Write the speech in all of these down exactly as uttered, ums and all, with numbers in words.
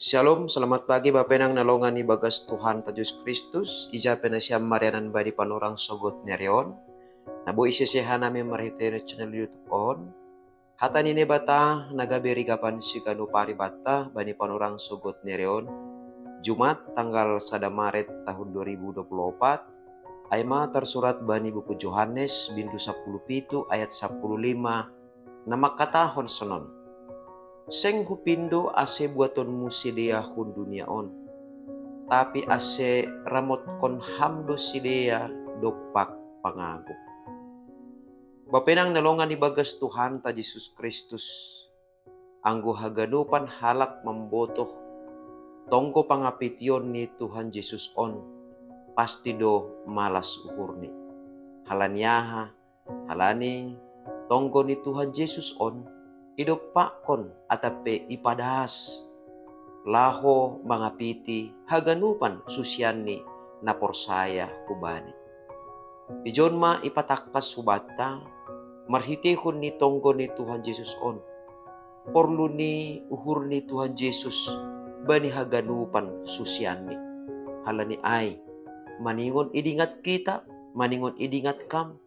Shalom, selamat pagi Bapenang na longan ibagas Tuhan ta Jesus Kristus. Ija pe na siam marianan bani panorang sogot ni ari on. Na boi sese hanami marhitei channel YouTube on. Hata ni Naibata na gabe rigapan siganup ari banta bani panorang sogot ni ari on. Jumat tanggal sada Maret tahun dua ribu dua puluh opat. Ai ma tarsurat bani buku Johannes bindu sapuluh pitu ayat sapuluh lima, na mangkatahon sonon: Seng hupindo ase buatonmu sidea hun dunia on, tapi ase ramotkon ham do sidea dompak pangago. Bapenang na longan ibagas Tuhan ta Jesus Kristus, anggo haganupan halak mambotoh tonggo pangapition ni Tuhan Jesus on, pasti do malas uhurni. Halani aha? Halani tonggo ni Tuhan Jesus on idompakkon atap pe ipadas laho mangapiti haganupan susianni na porsaya hubani. Ijon ma ipatangkas hubanta marhiteihon ni tonggo ni Tuhan Jesus on, porlu ni uhur ni Tuhan Jesus bani haganupan susianni. Halani ai, maningon idingat hita, maningon idingat kam,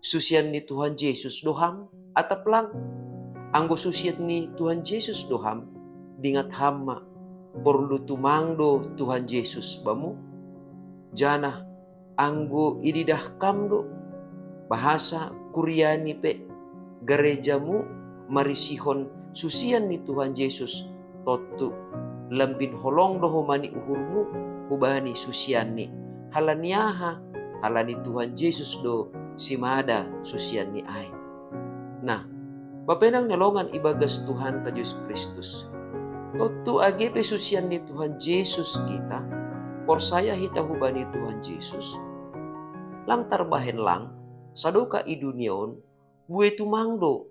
susian ni Tuhan Jesus do ham atap lang? Anggo susian ni Tuhan Jesus do ham, dingat ham ma, porlu tumang do Tuhan Jesus bamu. Janah anggo ididah kam do bahasa kuriani pe, garejamu marisihon susian ni Tuhan Jesus, tontu lambin holong do homa ni uhurmu hubani susianni. Halani aha? Halani Tuhan Jesus do simada susianni ai. Nah, Bapenang na longan ibagas Tuhan ta Jesus Kristus, tontu age pe susian ni Tuhan Jesus hita, porsaya hita hubani Tuhan Jesus, lang tarbahen lang, sadokah i dunia on, bue tumang do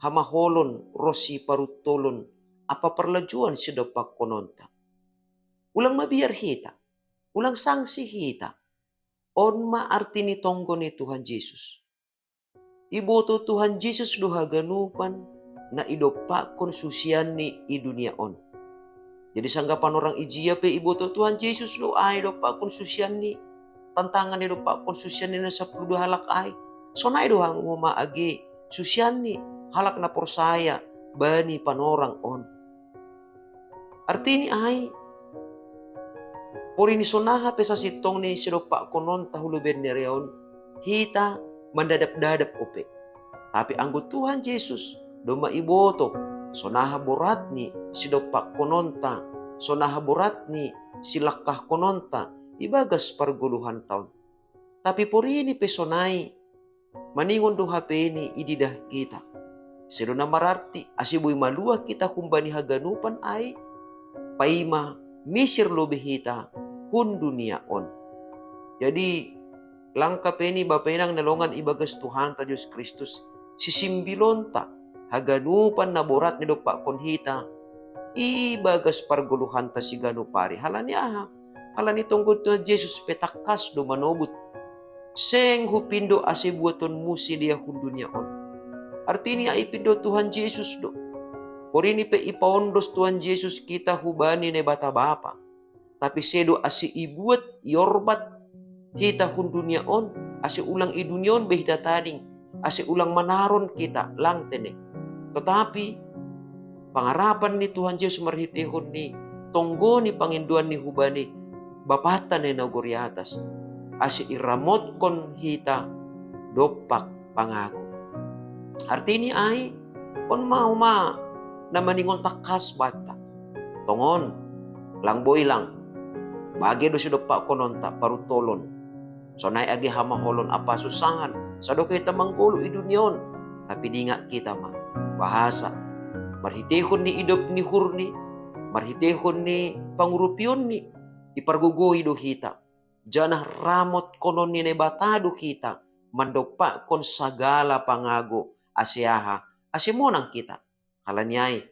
hamaholon ronsi paruntolon ampa parlajuan sidompakkononta. Ulang mabiar hita, ulang sangsi hita. On ma arti ni tonggo ni Tuhan Jesus. Iboto Tuhan Jesus do haganupan na idompakkon susianni i dunia on. Jadi sanggah panorang ijia pe iboto Tuhan Jesus do ai idompakkon susianni, tantangan idompakkon susianni na sapuluh dua halak ai. Sonai do homa age susianni, halak na porsaya bani panorang on. Artini ai, porini sonaha pe sasintongni sidompakkononta hu lobei ni ari on, hita mandadap-dadap ope. Tapi anggo Tuhan Jesus domma iboto sonaha boratni sidompakkononta, sonaha boratni silangkahkononta ibagas pargoluhanta on. Tapi porini pe sonai, maningon do hapeni ididah hita. Sedo na mararti ase boi maluah hita humbani haganupan ai, paima misir lobei hita hun dunia on. Jadi, langkah pe ni Bapenang na longan ibagas Tuhanta Jesus Kristus, sisimbilonta haganupan na borat nidompakkon hita ibagas pargoluhanta siganup ari. Halani aha? Halani tonggo Tuhan Jesus pe tangkas do manobut: Seng hupindo ase buatonmu sidea hun dunia on. Artini ai ipindo Tuhan Jesus do. Porini pe ipaondos Tuhan Jesus hita hubani Naibata Bapa. Tapi sedo ase ibuat, iorbat hita hun dunia on, ase ulang i dunia on be hita tading, ase ulang manaron hita, lang tene. Tetapi pangarapan ni Tuhan Jesus marhiteihon ni tonggo ni pangindoanni hubani Bapanta na i nagori atas, ase iramotkon hita dompak pangago. Artini ai, on ma homa na maningon tangkas banta. Tongon, lang boi lang, bage do sidompakkononta paruntolon. Sonai age hamaholon ampa hasunsahan, sadokah hita manggoluh i dunia on, tapi dingat hita ma bahasa marhiteihon ni idop ni uhurni, marhiteihon ni pangurupionni, ipargogoi do hita, janah ramotkonon ni Naibata do hita mandompakkon sagala pangago. Ase aha? Ase monang hita. Halani ai,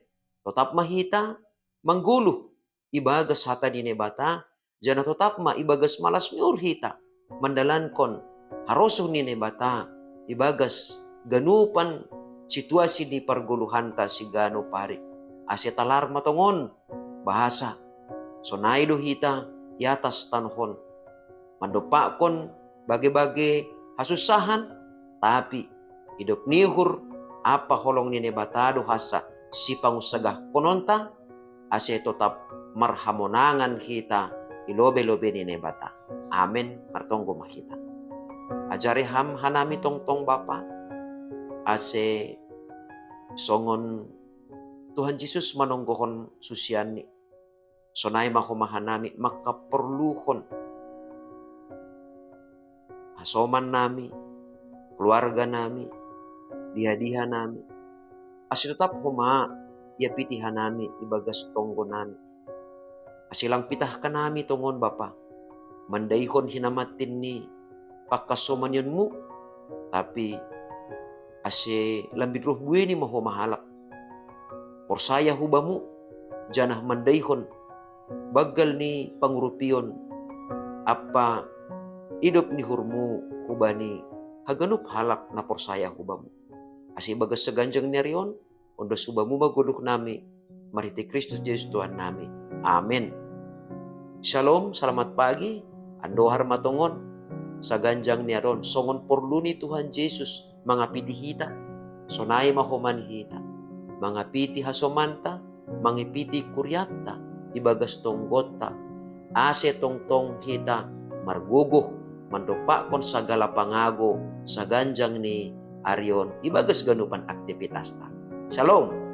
totap ma hita manggoluh ibagas hata ni Naibata, janah totap ma ibagas malas ni uhur hita mandalankon harosuh ni Naibata ibagas ganupan situasi ni pargoluhanta siganup ari. Ase talar ma tongon Bahasa sonai do hita i atas tanoh on mandompakkon bage-bage hasusahan, tapi idop ni uhur ampa holong ni Naibata do hansa sipangunsagahkononta, ase totap marhamonangan hita i lobei-lobei ni Naibata. Amen. Martonggo ma hita. Ajari Ham hanami tongtong, Bapa, ase songon Tuhan Jesus manonggohon susianni, sonai ma Ho ma hanami mangkaporluhon hasoman nami, keluarga nami, diha-diha nami, ase totap Ho ma iapiti hanami ibagas tonggo nami. Ase lang pitah hanami tongon, Bapa, mandaihon hinamantin ni pangkasomanion-Mu, tapi ase lambin roh buei ni ma homa halak porsaya hu Bamu, janah mandaihon banggal ni pangurupion ampa idop ni uhur-Mu hubani haganup halak na porsaya hu Bamu. Ase ibagas saganjang ni ari on, ondos hu Bamu ma godoh nami, marhitei Kristus Jesus Tuhan nami. Amen. Shalom, selamat pagi. Andohar ma tongon saganjang ni ari on, songon porlu ni Tuhan Jesus mangapiti hita, sonai ma homa ni hita mangapiti hasomanta, mangapiti kurianta ibagas tonggonta, ase tongtong hita margogoh mandompakkon sagala pangago saganjang ni ari on ibagas ganupan aktivitasta. Shalom.